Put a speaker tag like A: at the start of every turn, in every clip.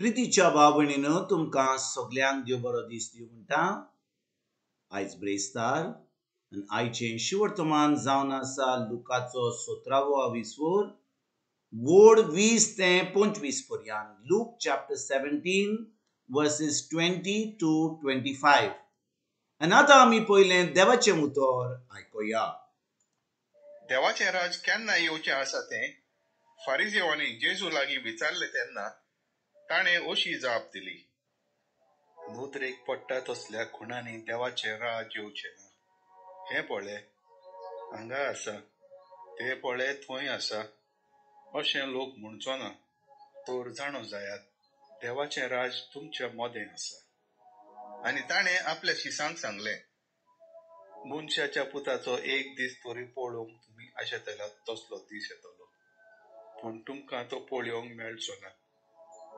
A: प्रितीच्या भाव भयणीनो, तुमकां सगल्यांक देव बरो दीस दिवं म्हणटा. आयज ब्रेस्तार आनी आयचें शिवर्तमान जावन आसा लुकाचो 17वो आविस्वोर वोड 20 ते 25 पर्यंत. Look chapter 17 versus 20 to 25. आनी आतां आमी पयलें देवाचें उतर आयकुया.
B: देवाचें राज केन्ना येवचें आसा तें फारिजेवांनी जेजू लागीं विचारलें तेन्ना ताणें अशी जाप दिली, नदरेक पडटा तसल्या खुणांनी देवाचें राज येवचें ना. हें पळय हांगा आसा, तें पळय थंय आसा अशें लोक म्हणचो ना, तर जाणो जायात देवाचें राज तुमच्या मदें आसा. आनी ताणें आपल्या शिसांक सांगलें, मनशाच्या पुताचो एक दीस तरी पळोवंक तुमी आशेतल्यात तसलो दीस येतलो, पूण तुमकां तो पळोवंक मेळचो ना.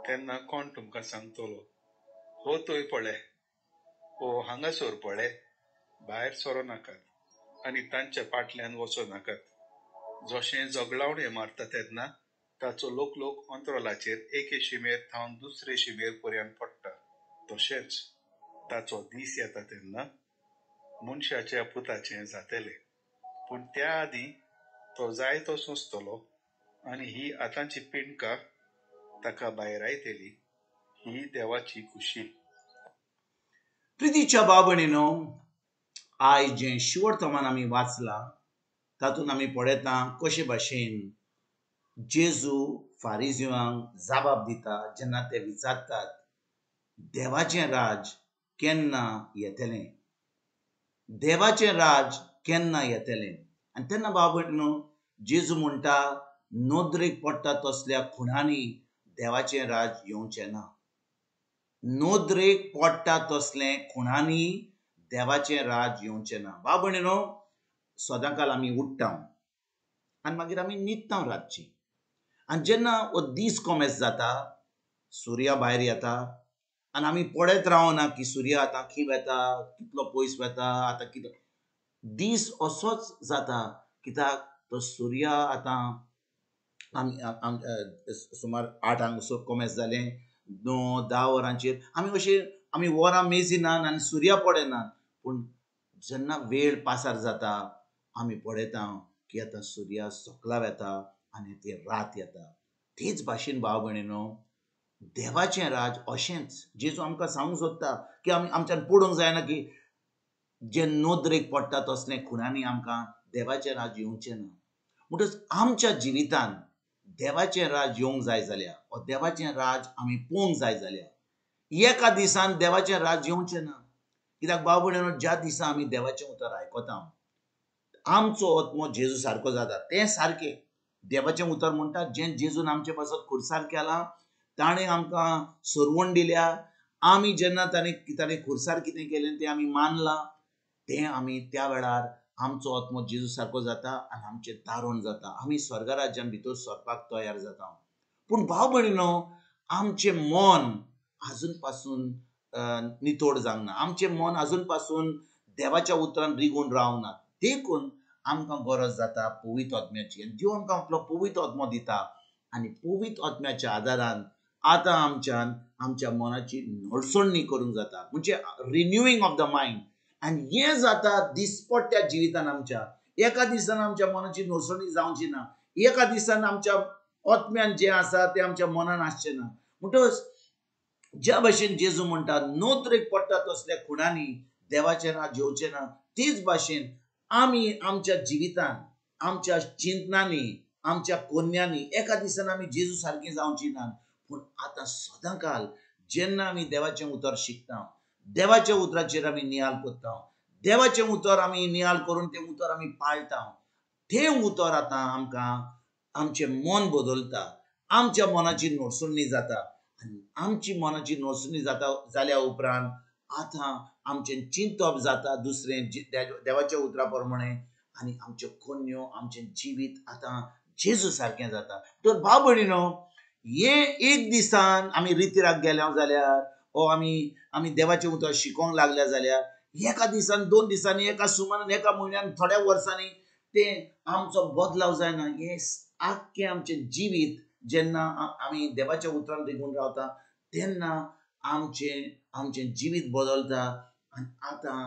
B: तेन्ना कोण तुमकां सांगतलो, हो थंय पळय, हो हांगासर पळय, भायर सरो नाकात आनी तांच्या फाटल्यान वचो नाकात. जशें जगलावणें मारता तेन्ना ताचो लोक अंतरोलाचेर एके शिमेर थावन दुसरे शिमेर पर्यंत पडटा, तशेंच ताचो दीस येता तेन्ना मनशाच्या पुताचें जातलें. पूण त्या आदीं तो जायतो सोंसतलो आनी ही आतांची पिंडका ताका भायरायतली. ही देवाची खुशी.
A: प्रितीच्या भाव भयणीनो, आयज जें शिवर्तमान आमी वाचलां तातूंत आमी पळयता कशे भाशेन जेजू फारिजिवांक जाबाब दिता जेन्ना ते विचारतात देवाचें राज केन्ना येतलें, देवाचें राज केन्ना येतलें. आनी तेन्ना भाव भयणीनो, जेजू म्हणटा नदरेक पडटा तसल्या खुणांनी देवाचें राज येवचें ना. नदरेक पडटा तसलें खुणांनी देवाचें राज येवचें ना. भाव भयणीनो, सदांकाल आमी उठ्ठा आनी मागीर आमी न्हिदता रातची, आनी जेन्ना हो दीस कोमेस जाता, सुर्या भायर येता आनी आमी पळयत रावना की सुर्या आतां खंय वेता, कितलो पयस वेता, आतां कितें दीस असोच जाता. कित्याक तो सुर्या आतां आमी सुमार 8 कोमेस जालें, 9 10 वरांचेर आमी अशें आमी वरां मेजिनात आनी सुर्या पळयनात. पूण जेन्ना वेळ पासार जाता आमी पळयता की आतां सुर्या सकला वेता आनी ती रात येता. तेच भाशेन भाव भयणीनो, देवाचें राज अशेंच जेजू आमकां सांगूंक सोदता की आमी आमच्यान पळोवंक जायना की जे नदरेक पडटा तसलें खुणांनी आमकां देवाचें राज येवचें ना. म्हणटच आमच्या जिवितान देवाचें राज येवंक जाय जाल्यार, वो देवाचें राज आमी पळोवंक जाय जाल्यार, एका दिसान देवाचें राज येवचें ना. कित्याक भाव भयणीनो, ज्या दिसा आमी देवाचें उतर आयकता आमचो आत्मो जेजू सारको जाता. तें सारकें देवाचें उतर म्हणटा जें जेजून आमचे पासत खुर्सार केलां, ताणें आमकां सरवण दिल्या, आमी जेन्ना ताणें खुर्सार कितें केलें तें आमी मानलां, तें आमी त्या वेळार आमचो आत्मो जेजू सारको जाता आनी आमचें तारण जाता, आमी स्वर्ग राज्यान भितर सरपाक तयार जाता. पूण भाव भयणीनो, आमचें मन आजून पासून नितोड जावंक ना, आमचें मन आजून पासून देवाच्या उतरान रिगून रावंक ना. देखून आमकां गरज जाता पवित्र आत्म्याची, आनी देव आमकां आपलो पवित्र आत्मो दिता आनी पवित्र आत्म्याच्या आदारान आतां आमच्यान आमच्या मनाची नडसणी करूंक जाता, म्हणजे रिन्युईंग ऑफ the mind. आनी हें जाता दिसपट्ट्या जिवितान आमच्या. एका दिसान आमच्या मनाची नडसणी जावची ना, एका दिसान आमच्या आत्म्यान जें आसा तें आमच्या मनान आसचें ना. म्हणटकच ज्या भाशेन जेजू म्हणटा नदरेक पडटा तसल्या खुणांनी देवाचें राज येवचें ना, तेच भाशेन आमी आमच्या जिवितान, आमच्या चिंतनांनी, आमच्या कोन्यांनी एका दिसान आमी जेजू सारकी जावची ना. पूण आतां सदांकाल जेन्ना आमी देवाचें उतर शिकता, देवाच्या उतराचेर आमी नियाल करता, देवाचें उतर आमी नियाल करून तें उतर आमी पाळटा, तें उतर आतां आमकां आमचें मन बदलता, आमच्या मनाची नडसणी जाता. आनी आमची मनाची नडसणी जाता जाल्या उपरांत आतां आमचें चिंतप जाता दुसरें देवाच्या उतरा प्रमाणे, आनी आमच्यो कोन्यो, आमचें जिवीत आतां जेजू सारकें जाता. तर भाव भयणीनो, हें एक दिसान आमी रितीराक गेल्या जाल्यार, ओ आमी देवाचें उतर शिकोवंक लागल्या जाल्यार, एका दिसान, 2 दिसांनी, एका सुमारान, एका म्हयन्यान, थोड्या वर्सांनी तें आमचो बदलाव जायना. हें आख्खें आमचें जिवीत जेन्ना आमी देवाच्या उतरान रिगून रावता तेन्ना आमचें आमचें जिवीत बदलता आनी आतां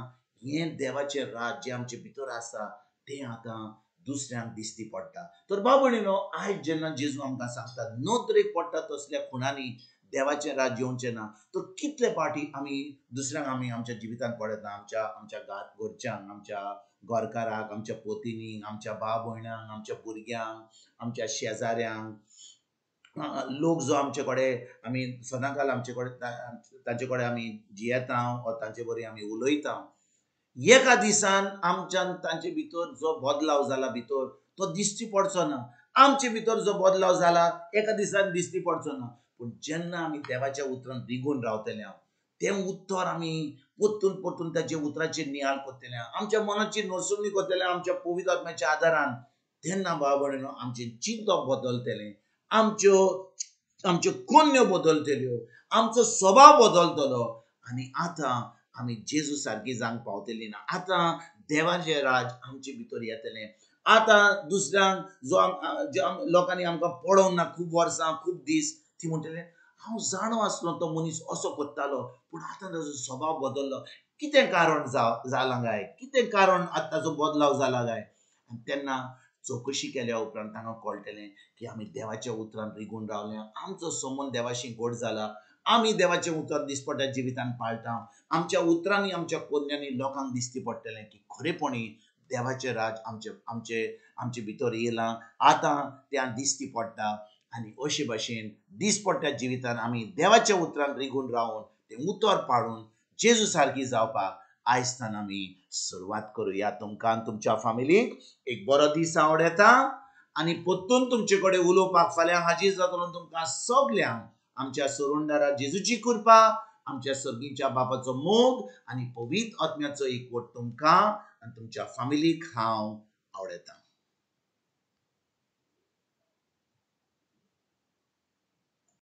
A: हें देवाचें राज जें आमचे भितर आसा तें आतां दुसऱ्यांक दिसती पडटा. तर भाव भयणीनो, आयज जेन्ना जेजू आमकां सांगता नदरेक पडटा तसल्या खुणांनी देवाचें राज येवचें ना, तर कितले पाटी आमी दुसऱ्यांक आमी आमच्या जिवितांत पळयता, आमच्या आमच्या घरच्यांक, आमच्या घरकाराक, आमच्या पोतिनीक, आमच्या भाव भयणांक, आमच्या भुरग्यांक, आमच्या शेजाऱ्यांक, लोक जो आमचे कडेन आमी सदांकाल आमचे कडेन तांचे कडेन आमी जियेता वा तांचे बरी आमी उलयता, एका दिसान आमच्यान तांचे भितर जो बदलाव जाला भितर तो दिश्टी पडचो ना. आमचे भितर जो बदलाव जाला एका दिसान दिश्टी पडचो ना. पूण जेन्ना आमी देवाच्या उतरान रिगून रावतले, तें उतर आमी परतून परतून ताच्या उतराचेर नियाळ करतले, आमच्या मनाची नसुमणी करतले आमच्या पवित्र आत्म्याच्या आदारान, तेन्ना भाव भयणीनो आमचें चिंतप बदलतलें, आमच्यो आमच्यो कोन्यो बदलतल्यो, आमचो स्वभाव बदलतलो आनी आतां आमी जेजू सारकी जावंक पावतली ना. आतां देवाचें राज आमचे भितर येतलें. आतां दुसऱ्यांक जो लोकांनी आमकां पळोवंक ना खूब वर्सां खूब दीस, ती म्हणटले हांव जाणो आसलो तो मनीस असो करतालो, पूण आतां ताजो स्वभाव बदल्लो, कितें कारण जालां काय, कितें कारण आतां ताजो बदलाव जाला काय? आनी तेन्ना चवकशी केल्या उपरांत तांकां कळटलें की आमी देवाच्या उतरान रिगून रावले, आमचो संबंद देवाशी गोड जाला, आमी देवाचें उतर दिसपट्ट्या जिवितान पाळटा, आमच्या उतरांनी आमच्या कोन्यांनी लोकांक दिसती पडटलें की खरेपणी देवाचें राज आमचे आमचे आमचे भितर येयलां, आतां तें दिसती पडटा. आनी अशे भाशेन दिसपट्ट्या जिवितान आमी देवाच्या उतरान रिगून रावन तें उतर पाळून जेजू सारकी जावपाक आयजतान आमी सुरवात करुया. तुमकां तुमच्या फामिलीक एक बरो दीस आवडटा आनी परतून तुमचे कडेन उलोवपाक फाल्यां हाजीर जातलो. तुमकां सगल्यांक आमच्या सोरुंडारा जेजूची कृपा, आमच्या सर्गीच्या बापाचो मोग आनी पवित्र आत्म्याचो एकवट तुमकां आनी तुमच्या फामिलीक हांव आवडटा.